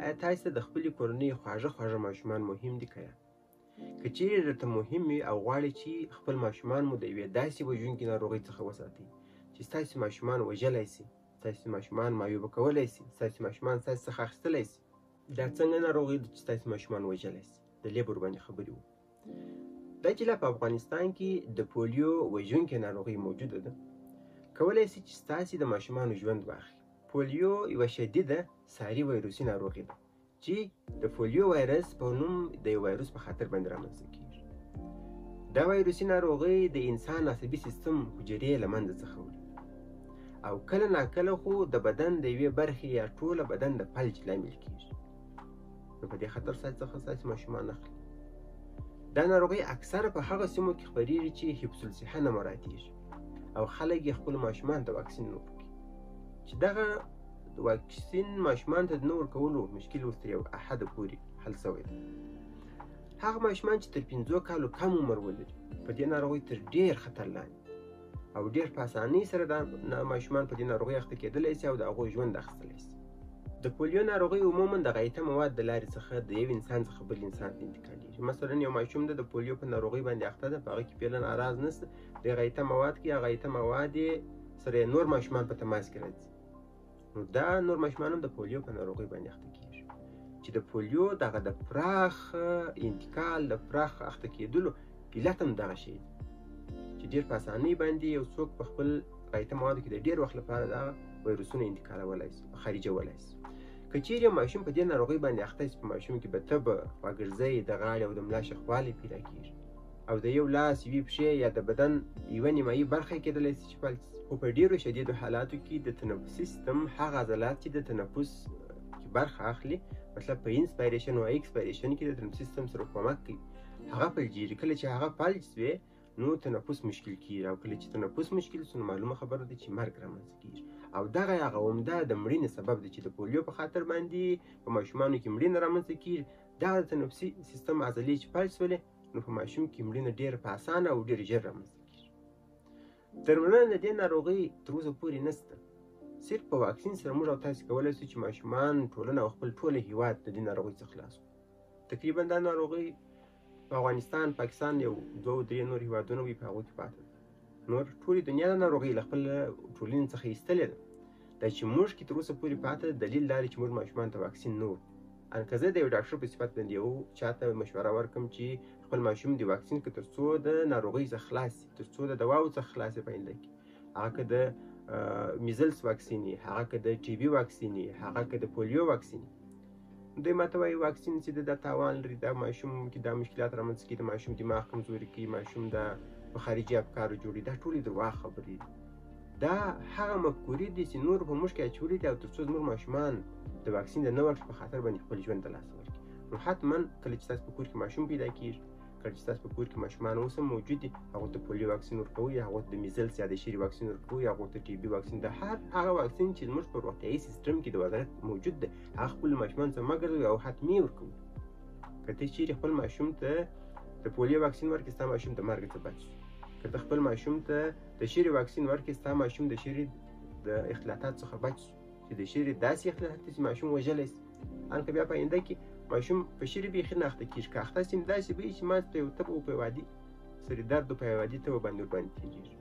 آیا تاسې ته د خپلې کورنۍ خواږه خواږه ماشومان مهم دي که یا؟ که چیرې درته مهم وي او غواړئ چې خپل ماشومان مو د یوې داسې وژونکې ناروغۍ څخه وساتئ چې ستاسې ماشومان وژلی سي، ستاسې ماشومان معیوبه کولی سي، ستاسې ماشومان ستاسې څخه اخیستلی سي، دا څنګه ناروغۍ ده چې ستاسې ماشومان وژلی سي؟ د لې به ورباندې خبرې وکړو. دا چې لا په افغانستان کې د پولیو وژونکې ناروغۍ موجوده ده، کولی سي چې ستاسې د ماشومانو ژوند واخلي. پولیو یوه شدیده ساري ویروسي ناروغي ده چې د پولیو وایرس په نوم د یو وایروس په خاطر باندې رامنځته کیږي. دا وایروسي ناروغي د انسان عصبي سیستم حجرې له منځه څخه وړي او کله ناکله خو د بدن د یوې برخې یا ټوله بدن د فلج لامل کیږي. نو په دې خطر ستاسې څخه ستاسې ماشومان اخلي. دا ناروغي اکثره په هغه سیمو کې خپریږي چې حفظ الصحه نه مراعتیږي او خلک یې خپلو ماشومانو ته واکسین نه ورکوي، چې دغه واکسین ماشومان ته د نه ورکولو مشکل اوس تر یو حده پورې حل سوی دی. هغه ماشومان چې تر 5 کالو کم عمر ولري په دې ناروغۍ تر ډېر خطر لاندې او ډېر په اسانۍ سره دا ماشومان په دې ناروغۍ اخته کېدلی سي او د هغو ژوند اخیستلی سي. د پولیو ناروغۍ عموما د غایطه مواد د لارې څخه د یو انسان څخه بل انسان ته انتقالیږي. مثلا یو ماشوم ده د پولیو په ناروغۍ باندې اخته ده، په هغه کې فعلا اعراض نشته، د غایطه مواد کې هغه غایطه مواد یې سره نور ماشومان په تماس کې راځي، نو دا نور ماشومان هم د پولیو په ناروغۍ باندې اخته کیږي، چې د پولیو دغه د پراخ انتقال د پراخ اخته کېدلو علت هم دغه شی دی چې ډېر په اسانۍ باندې یو څوک په خپل غایطه موادو کې د ډېر وخت لپاره دغه ویروسونه انتقالولای سي، خارجولای سي. که چیرې یو ماشوم په دې ناروغۍ باندې اخته سي، په ماشوم کې به تبه، خواګرځی، د غاړې او د ملا شخوالی پیدا کیږي او د یو لاس، یوې پښې یا د بدن یوه نیمایي برخه یې کېدلی سي چې فلج سي. خو په ډېرو شدیدو حالاتو کې د تنفسي سیستم هغه عضلات چې د تنفس کې برخه اخلي، مطلب په inspiration او expiration کې د تنفسي سیستم سره کومک کوي، هغه فلجېږي. کله چې هغه فلج سوې نو تنفس مشکل کیږي او کله چې تنفس مشکل سو نو معلومه خبره ده چې مرګ رامنځته کیږي. او دغه هغه عمده د مړینې سبب دی چې د پولیو په خاطر باندې په ماشومانو کې مړینه رامنځته کیږي. دغه د تنفسي سیستم عضلې چې فلج سولې نو په ماشوم کې مړینه ډېره په اسانه او ډېر ژر رامنځته کیږي. درملنه د دې ناروغۍ تر اوسه پورې نشته. صرف په واکسین سره موږ او تاسې کولی سو چې ماشومان، ټولنه او خپل ټوله هیواد د دې ناروغۍ څخه خلاص کړو. تقریبا دا ناروغۍ په افغانستان، پاکستان یو 2 3 نور هیوادونه وي په هغو کې پاتې ده. نور ټولې دنیا دا ناروغۍ له خپل ټولنې څخه ایستلې ده. دا چې موږ کې تر اوسه پورې پاتې ده، دلیل دا دی چې موږ ماشومان ته واکسین نه ورکوو. ان که زه د یو ډاکټر په صفت باندې یو چاته مشوره ورکړم چې خپل ماشوم دې واکسین کړي تر څو د ناروغۍ څخه خلاص سي، تر څو د دواو څخه خلاص سي په آینده کې، هغه که د measles واکسین وي، هغه که د TB واکسین وي، هغه که د پولیو واکسین وي، دوی ماته وایي واکسین چې دا تاوان لري، دا ماشوم کې دا مشکلات رامنځته کوي، د ماشوم دماغ کمزوري کوي، ماشوم دا په خارجي افکارو جوړوي. دا ټولې درواغ خبرې دي. دا هغه مفکورې دي چې نور په موږ کې اچولي دي او تر څو زموږ ماشومان د واکسین د نه ورکړې په خاطر باندې خپل ژوند ته لاسه ورکړي. نو حتما کله چې ستاسو په کور کې ماشوم پیدا کیږي، کله چې ستاسو په کور کې ماشومان اوس هم موجود دي، هغو ته پولیو واکسین ورکوئ، هغو ته د measles یا د شري واکسین ورکوئ، هغو ته TB واکسین، د هر هغه واکسین چې زموږ په روغتیایي سیستم کې د وزارت موجود دی، هغه خپلو ماشومانو ته مه ګرځوئ او حتمي یې ورکوئ. که ته چیرې خپل ماشوم ته د پولیو واکسین ورکړې، ستا ماشوم د مرګ څخه بچ شو. که ته خپل ماشوم ته د شري واکسین ورکړې، ستا ماشوم د شري د اختلاطات څخه بچ شو، چې د شري داسې اختلاطات دي چې ماشوم وژلی سي. ان که بیا په آینده کې ماشوم په شري بیخي نه اخته کېږي، که اخته سي نو داسې به وي چې ما په یو تبه او په یو عادي سري درد او په یو عادي تبه باندې ورباندې تېرېږي.